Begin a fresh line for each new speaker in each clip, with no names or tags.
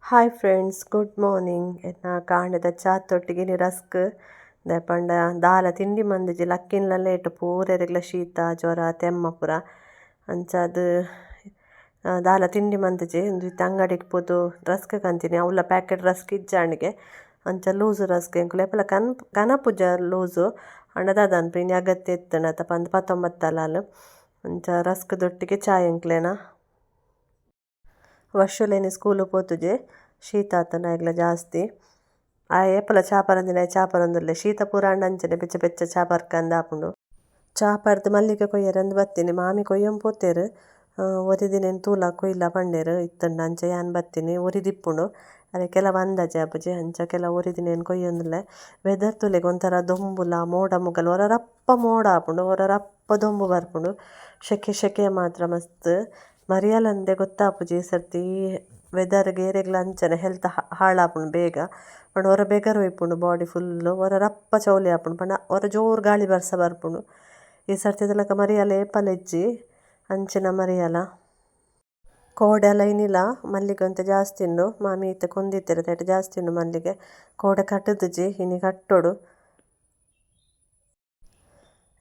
Hi friends, good morning. ಎನ್ನ ಕಾಂಡೆದ ಚಾತೊಟ್ಟಿಗೆ rusk ದಾಯೆ ಪಂಡ ದಾಲ ತಿಂಡಿ ಮಂದಿಜಿ ಲಕ್ಕಿನ್ಲ ಲೇಟ್ ಪೂರೆರೆಗ್ಲ ಶೀತ ಜ್ವರ ತೆಮ್ಮ ಪೂರ ಅಂಚಾದ್ ದಾಲ ತಿಂಡಿ ಮಂತಿಜಿ ಉಂದು ಇತ್ತೆ ಅಂಗಡಿಗ್ ಪೋದು ರಸ್ಕ್ ಕಂತಿನಿ ಅವ್ಲ ಪ್ಯಾಕೆಟ್ ರಸ್ಕ್ ಇಜ್ಜಾಂಡ್ಗೆ ಅಂಚ ಲೂಸು ರಸ್ಕ್ ಎಂಕುಲು ಏಪಲ ಕನ್ ಕನಪುಜ ಲೂಸು ಆಂಡ ದಾದ ಇನಿ ಅಗತ್ಯ ಇತ್ತ್ಂಡತ ಪಂದ್ ಪತ್ತೊಂಬತ್ತಲಾಲ್ ಅಂಚ ರಸ್ಕ್ ದೊಟ್ಟಿಗೆ ಚಾಯ್ ಎಂಕ್ಲೆನ. ವರ್ಷೊಲೆನಿ ಸ್ಕೂಲು ಪೋತುಜೆ ಶೀತ ಆತುಂಡು ಆಯೆಗ್ಲ ಜಾಸ್ತಿ. ಆಯೆ ಏಪಲ ಚಾ ಪರಂದಿನಾಯೆ ಚಾ ಪರೊಂದುಲ್ಲೆ ಶೀತ ಪೂರ ಆಂಡ ಅಂಚನೆ ಬೆಚ್ಚ ಬೆಚ್ಚ ಚಾ ಪರ್ಕಂದ್ ಆಪುಂಡು. ಚಾ ಪರ್ದ್ ಮಲ್ಲಿಗೆ ಕೊಯ್ಯೆರೆ ಅಂದ್ ಬತ್ತಿನಿ ಮಾಮಿ ಕೊಯ್ಯೊಂದು ಪೋತೆರ್ ಒರಿದಿನೆನ್ ತೂಲ ಕೊಯ್ಲ ಪಂಡೆರ್ ಇತ್ತುಂಡ ಅಂಚ ಯಾನ್ ಬತ್ತಿನಿ ಒರಿದಿಪ್ಪುಂಡು ಅರೆ ಕೆಲವು ಅಂದಾಜೆ ಆಪುಜಿ ಅಂಚ ಕೆಲವು ಒರಿದಿನೆನ್ ಕೊಯ್ಯೊಂದುಲ್ಲೆ. ವೆದರ್ ತೂಲೆಗ್ ಒಂಥರ ದೊಂಬುಲ ಮೋಡ ಮುಗಲ್ ಒರ ರಪ್ಪ ಮೋಡ ಆಪುಂಡು ಒರ ರಪ್ಪ ದೊಂಬು ಬರ್ಪುಂಡು ಶೆಕೆ ಶೆಕೆ ಮಾತ್ರ ಮಸ್ತ್ ಮರಿಯಲಂದೆ ಗೊತ್ತಾಪುಜಿ ಈ ಸರ್ತಿ ವೆದರ್ ಗ್ ಏರೆಗ್ಲ ಅಂಚನೆ ಹೆಲ್ತ್ ಹಾಳಾಪುಂಡು ಬೇಗ ಪಂಡ ಒರ ಬೆಗರ್ ಒಯ್ಪುಂಡು ಬಾಡಿ ಫುಲ್ ಒರ ರಪ್ಪ ಚೌಲಿ ಆಪುಂಡು ಪಂಡ ಒರ ಜೋರು ಗಾಳಿ ಬರ್ಸ ಬರ್ಪುಂಡು ಈ ಸರ್ತಿದ ಲೆಕ ಮರಿಯಲ ಏಪಲ ಇಜ್ಜಿ ಅಂಚಿನ ಮರಿಯಲ. ಕೋಡೆ ಇನಿಲ ಮಲ್ಲಿಗೆ ಒಂತೆ ಜಾಸ್ತಿ ಉಂಡು ಮಾಮಿ ಇತ್ತೆ ಕೊಂದಿತ್ತೆರ್ ಐಟ್ ಜಾಸ್ತಿ ಉಂಡು ಮಲ್ಲಿಗೆ ಕೋಡೆ ಕಟ್ಟುದುಜಿ ಇನಿ ಕಟ್ಟೊಡು.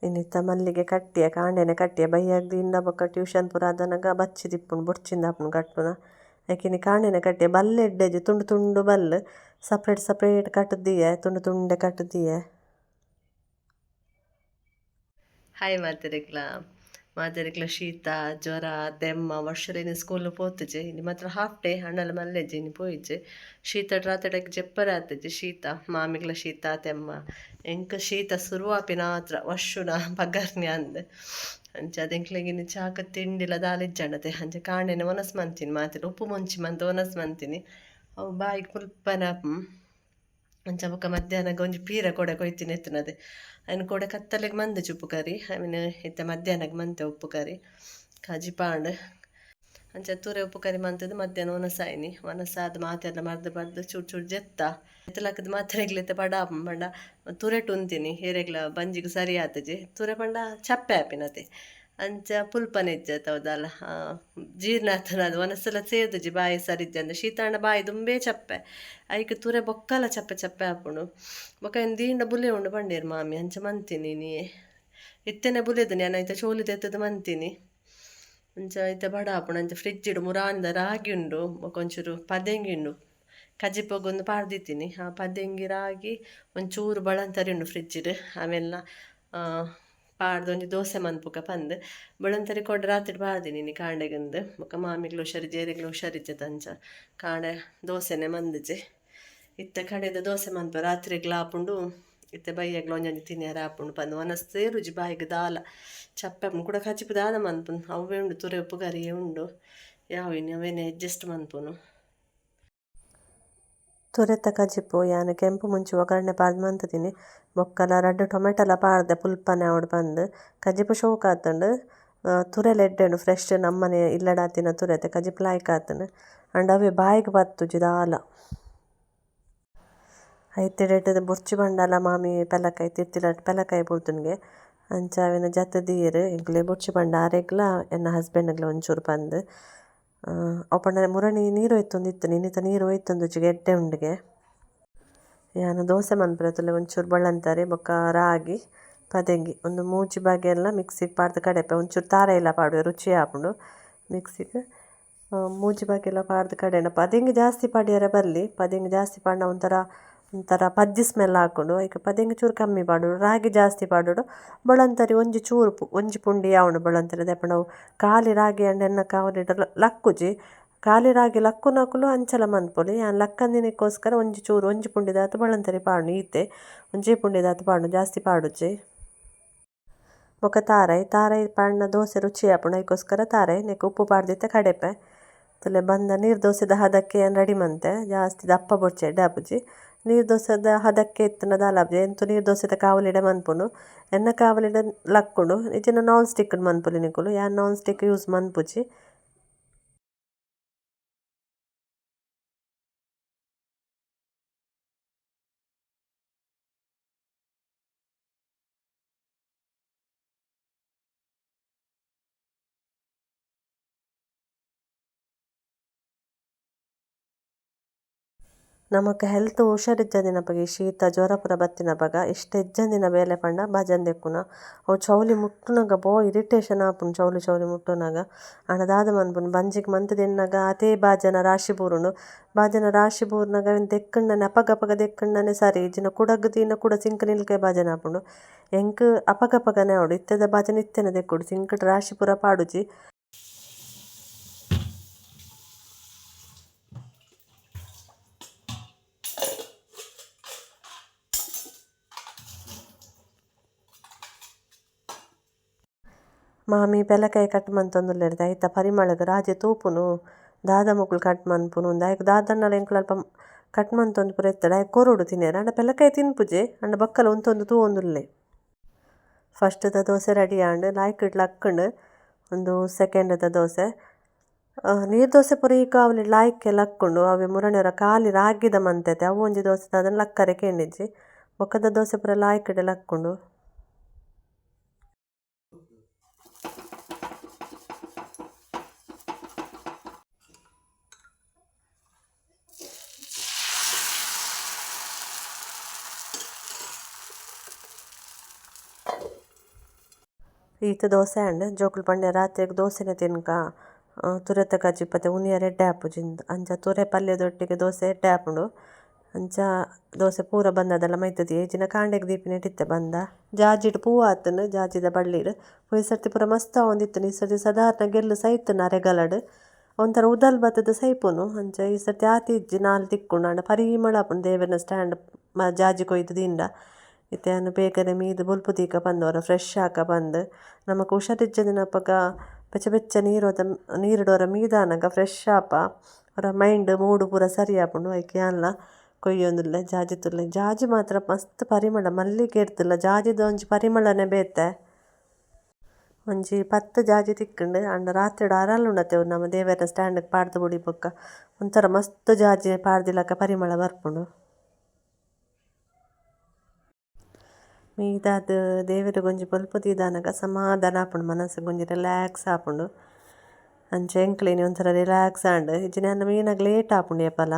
ಇನಿತ ಮಲ್ಲಿಗೆ ಕಟ್ಟಿಯೆ ಕಾಂಡೆನೆ ಕಟ್ಟಿಯೆ ಬಯ್ಯಗ್ ದೀಂಡ ಬೊಕ ಟ್ಯೂಷನ್ ಪೂರ ಆದನಗ ಬಚ್ಚಿದಿಪ್ಪುಂಡು ಬೊರ್ಚಿಂದ್ ಆಪುಂಡು ಕಟ್ಟುನ ಐಕ್ ಇನಿ ಕಾಂಡೆನೆ ಕಟ್ಟಿಯೆ ಬಲ್ಲ್ ಎಡ್ಡೆಜಿ ತುಂಡು ತುಂಡು ಬಲ್ಲ್ ಸಪ್ರೇಟ್ ಸಪ್ರೇಟ್ ಕಟ್ಟುದ್ ದೀಯೆ ತುಂಡು ತುಂಡೆ ಕಟ್ಟುದ್ ದೀಯೆ. ಹಾಯ್ ಮಾತೆರೆಗ್ಲ ಮಾತೆರೆಗ್ಲ ಶೀತ ಜ್ವರ ತೆಮ್ಮ ವರ್ಷೊಲೆನಿ ಸ್ಕೂಲ್ ಪೋತುಜಿ ಇನಿ ಮಾತ್ರ ಹಾಫ್ ಡೇ ಆಂಡಲ ಮಲ್ಲೆಜಿ ಇನಿ ಪೋಯಿಜಿ ಶೀತ ರಾತ್ರೆಗ್ ಜೆಪ್ಪರೆ ಆತುಜಿ ಶೀತ ಮಾಮಿಗ್ಲ ಶೀತ ತೆಮ್ಮ ಎಂಕ್ ಶೀತ ಸುರು ಆಪಿನ ಮಾತ್ರ ವರ್ಷುನ ಪಗರ್ನಿ ಅಂದ್ ಅಂಚ ಎಂಕ್ಲೆಗ್ ಇನಿ ಚಾಕ ತಿಂಡಿಲ ದಾಲ ಇಜ್ಜಂಡತೆ ಅಂಚ ಕಾಂಡೆನೆ ಒನಸ್ ಮಂತಿನಿ ಮಾತೆರ್ಲ ಉಪ್ಪು ಮುಂಚಿ ಮಂತ್ ಒನಸ್ ಮಂತಿನಿ ಅವು ಬಾಯಿಗ್ ಪುಲ್ಪನೆ ಅಂಚ ಬೊಕ ಮಧ್ಯಾಹ್ನಗ್ ಒಂಜಿ ಪೀರೆ ಕೊಡೆ ಕೊಯ್ತಿನಿ ಎತ್ತುನದೆ ಐನ್ ಕೋಡೆ ಕತ್ತಲೆಗ್ ಮಂದಿಜಿ ಉಪ್ಪು ಕರಿ ಐನ್ ಇತ್ತೆ ಮಧ್ಯಾಹ್ನಗ್ ಮಂತೆ ಉಪ್ಪು ಕರಿ ಕಜಿಪಾಂಡ್ ಅಂಚ ತುರೆ ಉಪ್ಪು ಕರಿ ಮಂತುದು ಮಧ್ಯಾಹ್ನ ಒನಸಾಯಿನಿ ಒನಸಾದ್ ಮಾತೆರ್ಲ ಮರ್ದ್ ಪರ್ದ್ ಚೂರು ಚೂರು ಜೆತ್ತ ಎತ್ತಲಕ್ಕದ ಮಾತೆರೆಗ್ಲ ಇತ್ತೆ ಪಡ ಪಂಡ ತುರೆಟ್ ಉಂತಿನಿ ಏರೆಗ್ಲ ಬಂಜಿಗ್ ಸರಿ ಆತುಜಿ ತುರೆ ಪಂಡ ಚಪ್ಪೆ ಆಪಿನತೆ ಅಂಚ ಪುಲ್ಪನೆ ಇಜ್ಜತ ಅವು ದಾಲ ಜೀರ್ಣ ಆತುಂಡ ಒನಸಲ ಸೇರ್ದುಜಿ ಬಾಯಿ ಸರಿ ಇಜ್ಜಂದೆ ಶೀತ ಆಂಡ ಬಾಯಿ ದುಂಬೇ ಚಪ್ಪೆ ಐಕ್ ತುರೆ ಬೊಕ್ಕಲ ಚಪ್ಪೆ ಚಪ್ಪೆ ಆಪುಂಡು ಬೊಕ ಐನ್ ದೀಂಡ ಬುಲೆ ಉಂಡು ಪಂಡೇರು ಮಾಮಿ ಅಂಚ ಮಂತಿನಿ ಇನಿ ಇತ್ತೆನೆ ಬುಲೆದುನಿ ಯಾನ್ ಐತ ಚೋಲಿ ದೆತ್ತುದು ಮಂತಿನಿ ಅಂಚ ಇತ್ತೆ ಬಡ ಆಪುಂಡು ಅಂಚ ಫ್ರಿಜ್ಡ್ ಮುರಾನಿದ ರಾಗಿ ಉಂಡು ಬೊಕ ಒಂಚೂರು ಪದೆಂಗಿ ಉಂಡು ಕಜಿಪುಗೊಂದು ಪಾಡ್ದಿತ್ತೀನಿ ಆ ಪದೆಂಗಿ ರಾಗಿ ಒಂಚೂರು ಬಳಂತರಿ ಉಂಡು ಫ್ರಿಜ್ಡ್ ಅವೆಲ್ಲ ಪಾಡ್ದು ಒಂಜಿ ದೋಸೆ ಮನ್ಪುಕ ಪಂದ್ ಬೊಳಂತರಿ ಕೊಡ ರಾತ್ರಿ ಪಾಡ್ದಿನಿ ಇನಿ ಕಾಂಡೆಗಂದು ಬೊಕ ಮಾಮಿಗ್ಲ ಹುಷಾರಿಜ್ಜಿ ಏರೆಗ್ಲ ಹುಷಾರಿಜ್ಜತ ಅಂಚ ಕಾಂಡೆ ದೋಸೆನೆ ಮಂದಿಜಿ ಇತ್ತೆ ಕಡೆದ ದೋಸೆ ಮನ್ಪ ರಾತ್ರಿಗ್ಲ ಆಪುಂಡು ಇತ್ತೆ ಬಯ್ಯಗ್ಲ ಒಂಜೊಂಜಿ ತಿನಿಯರ ಆಪುಂಡು ಪಂದ್ ಒನಸ್ ಸೇರುಜಿ ಬಾಯಿಗ್ ದಾಲ ಚಪ್ಪೆ ಆಪುಂಡು ಕುಡ ಕಜಿಪು ದಾದ ಮನ್ಪುನು ಅವ್ವೇ ಉಂಡು ತುರೆ ಉಪ್ಪು ಕರಿಯೇ ಉಂಡು ಯಾವು ಇನಿ ಅವೇನೆ ಅಡ್ಜಸ್ಟ್ ಮನ್ಪುನು. ತುರೆತ ಕಜಿಪು ಯಾನ್ ಕೆಂಪು ಮುಂಚಿ ಒಗ್ಗರಣೆ ಪಾಡ್ದ್ ಮಂತುದಿನಿ ಬೊಕ್ಕಲ ರಡ್ಡ್ ಟೊಮೆಟೊಲ ಪಾಡ್ದೆ ಪುಲ್ಪನೆ ಆವೊಡು ಪಂದ್ ಕಜಿಪು ಶೋಕ್ ಆತುಂಡು ತುರೆಲ ಎಡ್ಡೆ ಉಂಡು ಫ್ರೆಶ್ ನಮ್ಮನೆ ಇಲ್ಲಡ್ ಆತಿನ ತುರೆತೆ ಕಜಿಪು ಲಾಯ್ಕ್ ಆತುಂಡು ಆಂಡ ಅವ್ವೆ ಬಾಯಿಗ್ ಪತ್ತುಜಿ ದಾಲ. ಐತಿಡೆಟ್ ಬೊರ್ಚಿ ಪಂಡಲ ಮಾಮಿ ಪೆಲಕಾಯಿ ತಿರ್ತಿಲ ಪೆಲಕಾಯಿ ಬುರ್ದುಂಡ್ಗೆ ಅಂಚ ಅವೆನ್ ಜತ್ತ್ ದೀಯೆರ್ ಎಂಕ್ಲೆ ಬೊರ್ಚಿ ಪಂಡ ಆರೆಗ್ಲ ಎನ್ನ ಹಸ್ಬೆಂಡ್ ಗ್ಲ ಒಂಚೂರು ಪಂದ್ ಅವು ಪಂಡ ಮುರಣಿ ನೀರು ಒಯ್ತೊಂದಿತ್ತುಂಡು ಇನಿತ ನೀರು ಒಯ್ತೊಂದಿಜ್ಜಿ ಎಡ್ಡೆ ಉಂಡುಗೆ. ಯಾನ್ ದೋಸೆ ಮನ್ಪುನ ತೂಲೆ ಒಂಚೂರು ಬೊಳಂತರಿ ಬೊಕ ರಾಗಿ ಪದೆಂಗಿ ಉಂದು ಮೂಜಿ ಬಗೆಲ ಮಿಕ್ಸಿಗ್ ಪಾಡ್ದ್ ಕಡೆಪೆ ಒಂಚೂರು ತಾರಾಯಿಲ ಪಾಡುವೆ ರುಚಿ ಆಪುಂಡು ಮಿಕ್ಸಿಗ್ ಮೂಜಿ ಬಗೆಲ ಪಾಡ್ದ್ ಕಡೆಂಡ ಪದೆಂಗಿ ಜಾಸ್ತಿ ಪಾಡ್ಯೆರೆ ಬಲ್ಲಿ ಪದೆಂಗಿ ಜಾಸ್ತಿ ಪಾಡ್ಂಡ ಒಂಥರ ಒಂಥರ ಪಜ್ಜಿ ಸ್ಮೆಲ್ ಆಪುಂಡು ಐಕ್ ಪದೆಂಗಿ ಚೂರು ಕಮ್ಮಿ ಪಾಡೊಡು ರಾಗಿ ಜಾಸ್ತಿ ಪಾಡೊಡು ಬೊಳಂತರಿ ಒಂಜಿ ಚೂರು ಒಂಜಿ ಪುಂಡಿ ಆವೊಡು ಬೊಳಂತರಿ ದಾಯೆ ಪಂಡ ಅವು ಖಾಲಿ ರಾಗಿ ಆಂಡ ಎನ್ನ ಕಾವಲಿಡ್ ಲಕ್ಕುಜಿ ಖಾಲಿ ರಾಗಿ ಲಕ್ಕುನಕುಲು ಅಂಚಲ ಮನ್ಪೊಲಿ ಯಾನ್ ಲಕ್ಕಂದಿನಕ್ಕೋಸ್ಕರ ಒಂಜಿ ಚೂರು ಒಂಜಿ ಪುಂಡಿದಾತ್ ಬೊಳಂತರಿ ಪಾಡುನು ಈತೆ ಒಂಜೇ ಪುಂಡಿದಾತ್ ಪಾಡುನು ಜಾಸ್ತಿ ಪಾಡುಜಿ. ಬೊಕ ತಾರಾಯಿ ತಾರಾಯಿ ಪಾಡ್ಂಡ ದೋಸೆ ರುಚಿ ಆಪುಂಡು ಐಕೋಸ್ಕರ ತಾರಾಯಿ ನೆಕ್ ಉಪ್ಪು ಪಾಡ್ದಿತ್ತೆ ಕಡೆಪೆ ತೂಲೆ ಬಂದ ನೀರು ದೋಸೆದ ಹದಕ್ಕೆ ಯಾನ್ ರೆಡಿ ಮಂತೆ ಜಾಸ್ತಿ ದಪ್ಪ ಬೊರ್ಚಿ ಎಡ್ಡೆ ಆಪುಜಿ ನೀರು ದೋಸೆದ ಹದಕ್ಕೆ ಇತ್ತ್ಂಡ ದಾಲ ಆಪುಜಿ ಎಂತು ನೀರು ದೋಸೆದ ಕಾವಲಿಡೆ ಮನ್ಪುನು ಎನ್ನ ಕಾವಲಿಡ್ ಲಕ್ಕುಂಡು ಇಜ್ಜಿಂಡ ನಾನ್ ಸ್ಟಿಕ್ ಮನ್ಪೊಲಿ ನಿಕುಲು ಯಾನ್ ನಾನ್ ಸ್ಟಿಕ್ ಯೂಸ್ ಮನ್ಪುಜಿ. ನಮಕ್ ಹೆಲ್ತ್ ಹುಷಾರಿಜ್ಜಂದಿನಪಗ ಈ ಶೀತ ಜ್ವರ ಪೂರ ಬತ್ತಿನಪಗ ಇಷ್ಟ ಇಜ್ಜಂದಿನ ಬೇಲೆ ಪಂಡ ಬಾಜನ ದೆಕ್ಕುನ. ಅವು ಚೌಲಿ ಮುಟ್ಟುನಗ ಬೋ ಇರಿಟೇಷನ್ ಆಪುಂಡು ಚೌಲಿ ಚೌಲಿ ಮುಟ್ಟುನಗ. ಆಂಡ ದಾದ ಮನ್ಪುನು ಬಂಜಿಗ್ ಮಂತ್ ದಿನ್ನಗ ಆತೇ ಬಾಜನ ರಾಶಿ ಬೂರುಂಡು. ಬಾಜನ ರಾಶಿ ಬೂರ್ನಗ ಅವೆನ್ ದೆಕ್ಕುಂಡನೆ ಅಪಗಪಗ ದೆಕ್ಕುಂಡನೆ ಸರಿ ಇಜ್ಜಿಂಡ ಕುಡಗ್ ದೀಂಡ ಕುಡ ಸಿಂಕ್ ನಿಲ್ಕೆ ಬಾಜನ ಆಪುಂಡು. ಎಂಕ್ ಅಪಗಪಗನೆ ಆವೊಡು ಇತ್ತೆದ ಬಾಜನ ಇತ್ತೆನೆ ದೆಕ್ಕೊಡು ಸಿಂಕ್ ಡ್ ರಾಶಿ ಪೂರ ಪಾಡುಜಿ. ಮಾಮಿ ಪೆಲಕಾಯಿ ಕಟ್ ಮಂತೊಂದುಲ್ಲೆರ್ ಐತ ಪರಿಮಳಗ್ ರಾಜೆ ತೂಪುನು ದಾದ ಮೊಕುಲು ಕಟ್ ಮನ್ಪುನು ಉಂದು ಐಕ್ ದಾದನ್ನಲ ಎಂಕುಲು ಅಲ್ಪ ಕಟ್ ಮಂತೊಂದು ಪೂರ ಇತ್ತಡ ಐಕ್ ಕೊರೊಡು ತಿನಿಯೆರೆ ಆಂಡ ಪೆಲಕಾಯಿ ತಿನ್ಪುಜೆ ಆಂಡ ಬೊಕ್ಕಲ ಉಂತೊಂದು ತೂವೊಂದುಲ್ಲೆ. ಫಸ್ಟ್ ದ ದೋಸೆ ರೆಡಿ ಆಂಡ್ ಲಾಯ್ಕ್ ಲಕ್ಕುಂಡು ಉಂದು ಸೆಕೆಂಡ್ ದ ದೋಸೆ. ನೀರ್ ದೋಸೆ ಪೂರ ಈ ಕಾವಲಿ ಲಾಯ್ಕೆ ಲಕ್ಕುಂಡು ಅವೆ ಮುರಣೆರ ಖಾಲಿ ರಾಗಿದ ಮಂತತೆ ಅವು ಒಂಜಿ ದೋಸೆ ದಾದನ ಲಕ್ಕರೆ ಕೇಂಡಿಜ್ಜಿ ಬೊಕ್ಕದ ದೋಸೆ ಪೂರ ಲಾಯ್ಕಡೆ ಲಕ್ಕುಂಡು. ಈತ್ ದೋಸೆ ಆಂಡ್ ಜೋಕುಲು ಪಂಡೆ ರಾತ್ರೆಗ್ ದೋಸೆನೆ ತಿನ್ಕ ತುರೆತ ಕಜಿಪತೆ ಉನಿಯೆರೆ ಎಡ್ಡೆ ಆಪುಜಿಂದ್ ಅಂಚ ತುರೆ ಪಲ್ಯದೊಟ್ಟಿಗೆ ದೋಸೆ ಎಡ್ಡೆ ಆಪುಂಡು ಅಂಚ ದೋಸೆ ಪೂರ ಬಂದದಲ್ಲ ಮೈತುದಿ ಇಜ್ಜಿಂಡ ಕಾಂಡೆಗ್ ದೀಪಿನೆಟ್ ಇತ್ತೆ ಬಂದ. ಜಾಜಿಡ್ ಪೂ ಆತುಂಡು ಜಾಜಿದ ಬಳ್ಳಿಡ್ ಪೋಯಿ ಸರ್ತಿ ಪೂರ ಮಸ್ತ್ ಆವೊಂದಿತ್ತುಂಡು ಈ ಸರ್ತಿ ಸಾಧಾರಣ ಗೆಲ್ಲು ಸೈತುಂಡು ಅರೆಗಲಡ್ ಒಂಥರ ಉದಲ್ ಬತ್ತುದು ಸೈಪುನು ಅಂಚ ಈ ಸರ್ತಿ ಆತ್ ಇಜ್ಜಿ ನಾಲ್ ತಿಕ್ಕುಂಡು ಆಂಡ ಪರಿಮಳ ಆಪುಂಡು ದೇವೆರ್ನ ಸ್ಟ್ಯಾಂಡ್ ಜಾಜಿ ಕೊಯ್ದು ದೀಂಡ. ಇತ್ತೆ ಯಾನ್ ಬೇಗನೆ ಮೀದ್ ಬೊಲ್ಪು ದೀಕ ಪಂದ್ ಒರ ಫ್ರೆಶ್ ಆಕ ಪಂದ್ ನಮಕ್ ಹುಷಾರಿಜ್ಜಂದಿನಪಗ ಬೆಚ್ಚ ಬೆಚ್ಚ ನೀರೋದ ನೀರುಡ್ ಒರ ಮೀದಾನಗ ಫ್ರೆಶ್ ಆಪ ಒರ ಮೈಂಡ್ ಮೂಡ್ ಪೂರ ಸರಿ ಆಪುಂಡು ಐಕ್ ಯಾನ್ಲ ಕೊಯ್ಯೊಂದುಲ್ಲೆ ಜಾಜಿ ತುಲ್ಲೆ ಜಾಜಿ ಮಾತ್ರ ಮಸ್ತ್ ಪರಿಮಳ ಮಲ್ಲಿಗೆ ಇರ್ತುಲ್ಲ ಜಾಜಿದ ಒಂಜಿ ಪರಿಮಳನೆ ಬೇತೆ. ಒಂಜಿ 10 ಜಾಜಿ ತಿಕ್ಕುಂಡು ಆಂಡ ರಾತ್ರೆಡ್ ಅರಲುಂಡತೆ ನಮ್ಮ ದೇವೆರ್ನ ಸ್ಟ್ಯಾಂಡ್ ಗ್ ಪಾಡ್ದ್ ಬುಡಿ ಬೊಕ್ಕ ಒಂಥರ ಮಸ್ತ್ ಜಾಜಿ ಪಾಡ್ದಿಲಕ ಪರಿಮಳ ಬರ್ಪುಂಡು. ಮೀದಾದ್ ದೇವೆರೆಗ್ ಒಂಜಿ ಬೊಲ್ಪು ದೀದಾನಗ ಸಮಾಧಾನ ಆಪುಂಡು ಮನಸ್ಸುಗ್ ಒಂಜಿ ರಿಲ್ಯಾಕ್ಸ್ ಆಪುಂಡು. ಅಂಚ ಎಂಕ್ಲ ಇನಿ ಒಂಥರ ರಿಲ್ಯಾಕ್ಸ್ ಆಂಡ್ ಇಜ್ಜಿಂಡ ಯಾನ್ ಮೀನಾಗ ಲೇಟ್ ಆಪುಂಡು ಏಪಲ.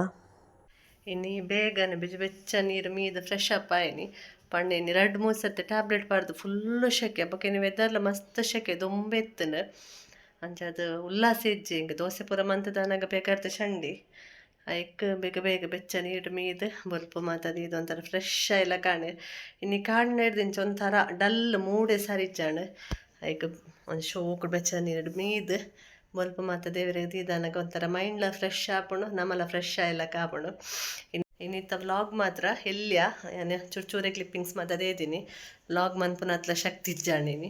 ಇನಿ ಬೇಗನೆ ಬೆಚ್ಚ ಬೆಚ್ಚ ನೀರು ಮೀದ್ ಫ್ರೆಶ್ ಅಪ್ ಆಯಿನಿ ಪಂಡ ಇನಿ ರಡ್ಡ್ ಮೂಜಿ ಸರ್ತಿ ಟ್ಯಾಬ್ಲೆಟ್ ಪಾಡ್ದು ಫುಲ್ಲು ಶೆಕೆ ಬೊಕ ಇನಿ ವೆದರ್ಲ ಮಸ್ತ್ ಶೆಕೆ ದುಂಬೆ ಇತ್ತುಂಡು ಅಂಚಾದ್ ಉಲ್ಲಾಸ ಇಜ್ಜಿ ಎಂಕ್ ದೋಸೆ ಪೂರ ಮಂತುದಾನಗ ಬೇಗಾರ್ದ ಚಂಡಿ ಐಕ್ ಬೇಗ ಬೇಗ ಬೆಚ್ಚ ನೀರು ಮೀದ್ ಬೊಲ್ಪು ಮಾತ ದೀದ್ ಒಂಥರ ಫ್ರೆಶ್ ಆಯಿಲ ಕಾಣೆ. ಇನಿ ಕಾಂಡೆಡ್ದಿಂಚ ಒಂಥರ ಡಲ್ ಮೂಡೆ ಸರಿ ಇಜ್ಜಾಂಡ್ ಐಕ್ ಒಂಜಿ ಶೋಕುಡು ಬೆಚ್ಚ ನೀರು ಮೀದ್ ಬೊಲ್ಪು ಮಾತ ದೇವೆರೆಗ್ ದೀದಾನಗ ಒಂಥರ ಮೈಂಡ್ಲ ಫ್ರೆಶ್ ಆಪುಂಡು ನಮಲ ಫ್ರೆಶ್ ಆಯಿಲಕ ಆಪುಂಡು. ಇನ್ನಿತ್ತ ವ್ಲಾಗ್ ಮಾತ್ರ ಎಲ್ಯ ಯಾನ್ ಚೂರು ಚೂರೆ ಕ್ಲಿಪ್ಪಿಂಗ್ಸ್ ಮಾತ ದೇದಿನಿ ವ್ಲಾಗ್ ಮನ್ಪುನತ್ಲ ಶಕ್ತಿ ಇಜ್ಜಾಂಡ್ ಇನಿ.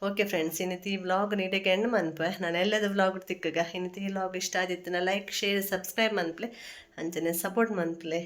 ಓಕೆ ಫ್ರೆಂಡ್ಸ್ ಇನ್ನಿತ್ತ ಈ ವ್ಲಾಗ್ ಇಡೆಗ್ ಎಂಡ್ ಮನ್ಪೆ ನಾನು ಎಲ್ಲದ ವ್ಲಾಗ್ ತಿಕ್ಕಗ ಇನ್ನಿತ್ತ ಈ ವ್ಲಾಗ್ ಇಷ್ಟ ಆದಿತ್ತಿನ ಲೈಕ್ ಶೇರ್ ಸಬ್ಸ್ಕ್ರೈಬ್ ಮನ್ಪಲೆ ಅಂಚನೆ ಸಪೋರ್ಟ್ ಮನ್ಪಲೆ.